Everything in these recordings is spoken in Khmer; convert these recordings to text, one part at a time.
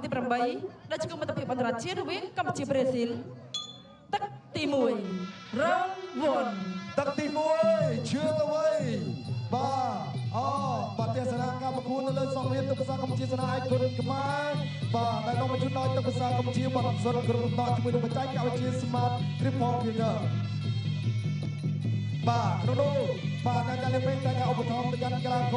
ទី8ដែលឆ្កឹះមិត្តភាពអន្តរជាតិរវាងកម្ពុជាប្រេស៊ីលទឹកទី1 round 1 ទឹកទី1ជឿងល្វីបាទអូបាទទស្សនាការប្រកួតនៅលើសង្វៀនទឹកភាសាកម្ពុជាសេនាឯកគុណខ្មែរបាទដែលនាំមកជូនដោយទឹកភាសាកម្ពុជាបទសុទ្ធគ្រប់ដកជាមួយនឹងបច្ចេកវិទ្យា Smart Triple Filter បាទក្នុងនោះបាទអ្នកចាលីមេតែការឧបត្ថម្ភទៅកាន់កីឡាករ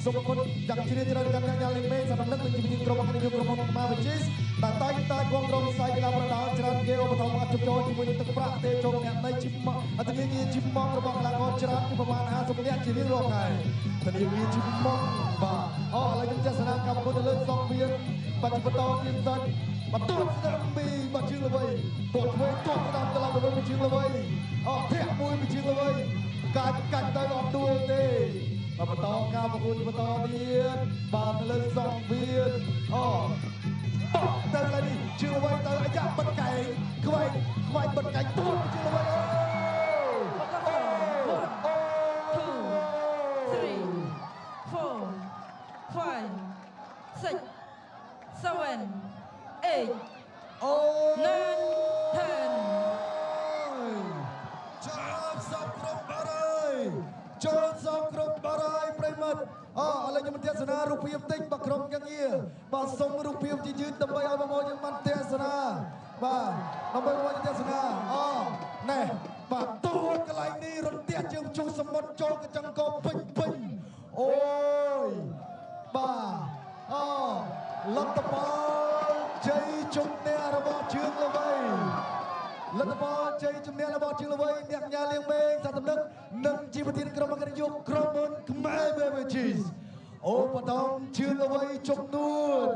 សូមអរគុណយ៉ាងជ្រាលជ្រៅទៅកាន់អ្នកចាលីមេសម្រាប់នឹកនឹងជីវិតក្រុមអគ្គនាយកក្រុមហ៊ុនខ្មែរវិជីសដែលតែងតែគ្រប់គ្រងវិស័យកីឡាប្រដាល់ច្រើនគេឧបត្ថម្ភអត់ជប់ចូលជាមួយនឹងទឹកប្រាក់ទេចូលអ្នកនៃជីមអធិនាគារជីមរបស់កីឡាករច្រើនជាប្រមាណ50នាក់ជារៀងរាល់ខែធនាគារជីមបាទអូឥឡូវខ្ញុំទស្សនាកម្មគុណទៅលើសង្វៀនបច្ចុប្បន្នទៀតសាច់បន្ទាត់ស្ដាំពីបាត់ជើងល្វីទាត់ឆ្វេងទាត់ស្ដាំត្រឡប់ទៅវិញពីជើងល្វីអស់ធាក់មួយពីជើងល្វីកាច់កាច់ទៅអត់ដួលទេបាទបន្តការប្រកួតបន្តទៀតបាទនៅលើសង្វៀនអូបោកទៅឡើយនេះជើងល្វីទៅអាយ៉ាបិទកែងខ្វែងខ្វែងបិទកែងទួតពីជើងល្វីអូអូអូ 3 4 5 6 7 8 អូ 9 10 ចូលសពគ្រប់បារហើយចូលសពគ្រប់បារហើយប្រិមិត្តអូឥឡូវខ្ញុំទស្សនារូបភាពតិចបាទក្រុមការងារបាទសុំរូបភាពជាយឺតដើម្បីឲ្យបងប្អូនយើងបានទស្សនាបាទដើម្បីបងប្អូនយើងទស្សនាអូណែបាទទួតកន្លែងនេះរន្ទះជើងជុះសមុទ្រចូលកញ្ចឹងកពេញពេញអូយបាទអូលទ្ធផលជ័យជំនះរបស់ជឿងល្វី លទ្ធផលជ័យជំនះរបស់ជឿងល្វីអ្នកញ៉ាលៀងមេងសត្វនឹកនិងជាប្រធានក្រុមអគ្គនាយកក្រុមហ៊ុនខ្មែរ Beverages អូបតំជឿងល្វីចំនួន